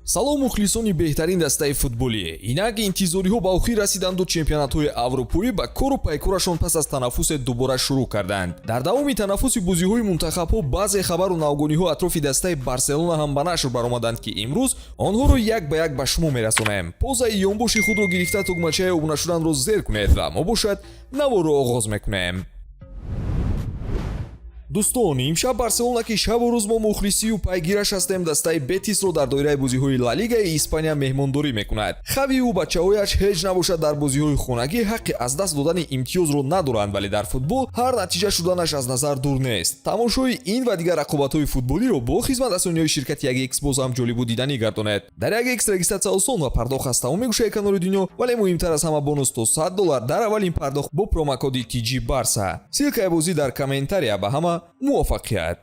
Салом, мухлисони беҳтарин дастаи футболӣ! Инак интизориҳо ба охир расиданду чемпионатҳои аврупоӣ ба кору пайкорашон пас аз танаффусе дубора шурӯъ карданд. Дар давоми танаффуси бозиҳои мунтахабҳо баъзе хабару навгониҳо атрофи дастаи Барселона ҳам ба нашр баромаданд, ки имрӯз онҳоро як ба як ба шумо мерасонем. Позаи ёнбоши худро гирифта, тугмачаи обуна шуданро зер кунед ва мо бошад наворро оғоз мекунем. Дӯстон, имшаб Барселона, ки шабу рӯз мо мухлисию пайгираш ҳастем, дастаи Бетисро дар доираи бозиҳои Ла Лигаи Испания меҳмондорӣ мекунад. Хавиу бачаҳояш ҳеҷ набошад, дар бозиҳои хонагӣ ҳаққи аз даст додани имтиёзро надоранд, вале дар футбол ҳар натиҷа шуданаш аз назар дур нест. Тамошои ин ва дигар рақобатҳои футболиро бо хизматрасониҳои ширкати 1X боз ҳам ҷолибу диданӣ гардонед. Дар 1X регистратсия осон ва пардохт аз тамоми гӯшаи канори дунё, вале муҳимтар аз ҳама, бонус то 100 доллар дар аввалин пардохт бо промокоди TG Барса. Ссылкаи бозӣ дар комментария. Ба ҳама муваффақият!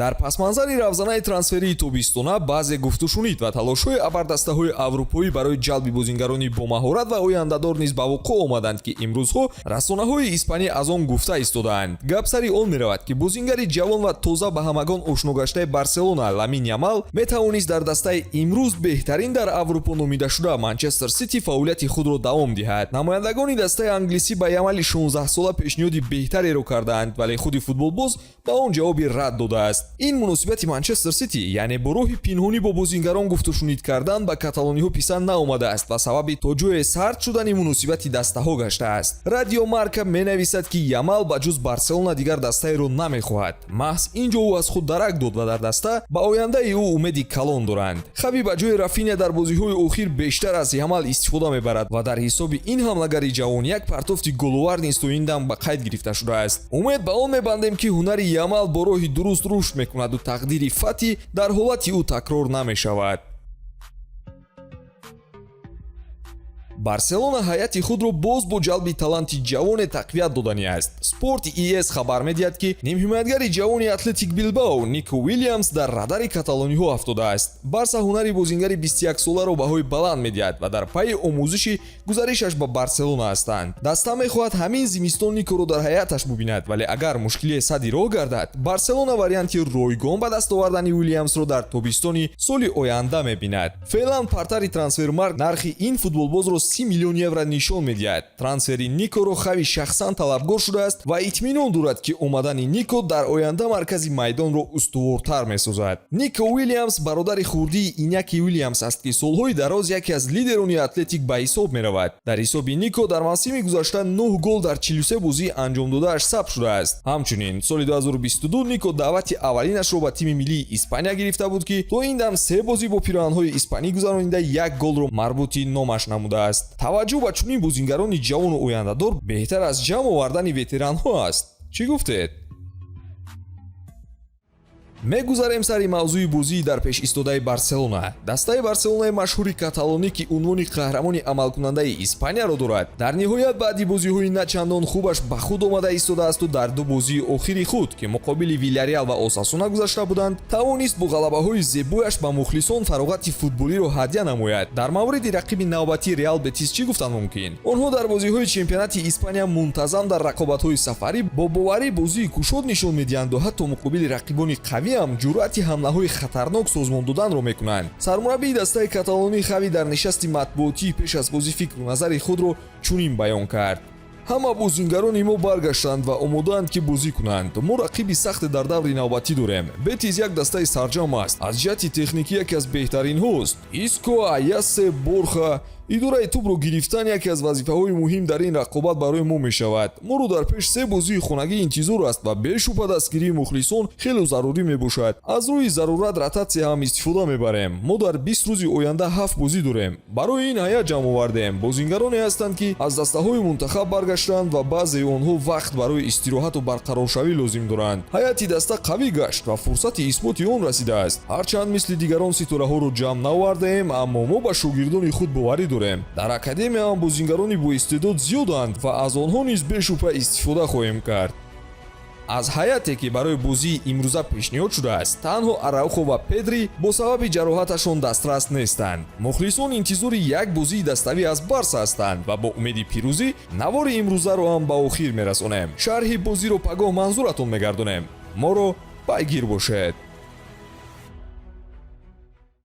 Дар пасманзари равзанаи трансферии тобистона баъзе гуфтушунид ва талошҳои абардастаҳои аврупоӣ барои ҷалби бозингарони бомаҳорат ва ояндадор низ ба вуқӯъ омаданд, ки имрӯзҳо расонаҳои испанӣ аз он гуфта истодаанд. Гап сари он меравад, ки бозингари ҷавон ва тоза ба ҳамагон ошногаштаи Барселона Ламин Ямал метавонист дар дастаи имрӯз беҳтарин дар Аврупо номидашуда Манчестер Сити фаъолияти худро давом диҳад. Намояндагони дастаи англисӣ ба Ямали 16-сола пешниҳоди беҳтареро кардаанд, вале худи футболбоз ба он ҷавоби рад додааст. Ин муносибати Манчестер Сити, яъне бо роҳи пинҳонӣ бо бозингарон гуфтушунид кардан, ба каталониҳо писанд наомадааст ва сабаби то ҷое сард шудани муносибати дастаҳо гаштааст. Радио Марка менависад, ки Ямал ба ҷуз Барселона дигар дастаеро намехоҳад. Маҳз ин ҷо ӯ аз худ дарак дод ва дар даста ба ояндаи ӯ умеди калон доранд. Хави ба ҷои Рафиня дар бозиҳои охир бештар аз Ямал истифода мебарад ва дар ҳисоби ин ҳамлагари ҷавон як партофти головар низ то ин дам ба қайд гирифта шудааст. Умед ба он мебандем, ки ҳунари Ямал бо роҳи дуруст рушд мекунаду тақдири Фати дар ҳолати ӯ такрор намешавад. Барселона ҳайати худро боз бо ҷалби таланти ҷавоне тақвият доданӣ аст. Спорт ес хабар медиҳад, ки нимҳимоятгари ҷавони Атлетик Билбао Нико Уилямс дар радари каталониҳо афтодааст. Барса ҳунари бозингари 21-соларо баҳои баланд медиҳад ва дар пайи омӯзиши гузаришаш ба Барселона ҳастанд. Даста мехоҳад ҳамин зимистон Никоро дар ҳайаташ бубинад, вале агар мушкилие садди роҳ гардад, Барселона варианти ройгон ба даст овардани Уилямсро дар тобистони соли оянда мебинад. Феълан портали Трансфермаркт нархи ин футболбозро 30 миллион евро нишон медиҳад. Трансфери Никоро Хави шахсан талабгор шудааст ва итминон дорад, ки омадани Нико дар оянда маркази майдонро устувортар месозад. Нико Уилямс бародари хурдии Иняки Уилямс аст, ки солҳои дароз яке аз лидерони Атлетик ба ҳисоб меравад. Дар ҳисоби Нико дар мавсими гузашта 9 гол дар 43 бозии анҷомдодааш сабт шудааст. Ҳамчунин соли 2022 Нико даъвати аввалинашро ба тими миллии Испания гирифта буд, ки то ин дам се бозӣ бо пироҳанҳои испанӣ гузаронида, як голро марбути номаш намудааст. Таваҷҷӯҳ ба чунин бозингарони ҷавону ояндадор беҳтар аз ҷамъ овардани ветеранҳо аст. Чӣ гуфтед? Мегузарем сари мавзӯи бозии дар пеш истодаи Барселона. Дастаи Барселонаи машҳури каталонӣ, ки унвони қаҳрамони амалкунандаи Испанияро дорад, дар ниҳоят баъди бозиҳои на чандон хубаш ба худ омада истодаасту дар ду бозии охири худ, ки муқобили Вилярреал ва Осасуна гузашта буданд, тавонист бо ғалабаҳои зебояш ба мухлисон фароғати футболиро ҳадя намояд. Дар мавриди рақиби навбатии Реал Бетис чӣ гуфтан мумкин? Онҳо дар бозиҳои чемпионати Испания мунтазам дар рақобатҳои сафарӣ бо боварӣ бозии кушод нишон медиҳанду ҳатто муқобили рақибони қавӣ ҳам ҷуръати ҳамлаҳои хатарнок созмон доданро мекунанд. Сармураббии дастаи каталонӣ Хави дар нишасти матбуотии пеш аз бозӣ фикру назари худро чунин баён кард: «Ҳама бозингарони мо баргаштанд ва омодаанд, ки бозӣ кунанд. Мо рақиби сахте дар даври навбатӣ дорем. Бетис як дастаи сарҷам аст, аз ҷиҳати техникӣ яке аз беҳтаринҳост. Иско, Аясе, Борха. Идораи тӯбро гирифтан яке аз вазифаҳои муҳим дар ин рақобат барои мо мешавад. Моро дар пеш се бозии хонагӣ интизор аст ва бешубҳа дастгирии мухлисон хело зарурӣ мебошад. Аз рӯи зарурат ротатсия ҳам истифода мебарем. Мо дар 20 рӯзи оянда ҳафт бозӣ дорем. Барои ин ҳайат ҷамъ овардем. Бозингароне ҳастанд, ки аз дастаҳои мунтахаб баргаштанд ва баъзеи онҳо вақт барои истироҳату барқароршавӣ лозим доранд. Ҳайати даста қавӣ гашт ва фурсати исботи он расидааст. Ҳарчанд мисли дигарон ситораҳоро ҷамъ наовардаем, аммо мо ба шогирдони худ боварӣ дорем. Дар академия ҳам бозингарони боистеъдод зиёданд ва аз онҳо низ бешубҳа истифода хоҳем кард». Аз ҳайате, ки барои бозии имрӯза пешниҳод шудааст, танҳо Араухо ва Педри бо сабаби ҷароҳаташон дастрас нестанд. Мухлисон интизори як бозии даставӣ аз Барса ҳастанд ва бо умеди пирӯзӣ навори имрӯзаро ҳам ба охир мерасонем. Шарҳи бозиро пагоҳ манзуратон мегардонем. Моро пайгир бошед.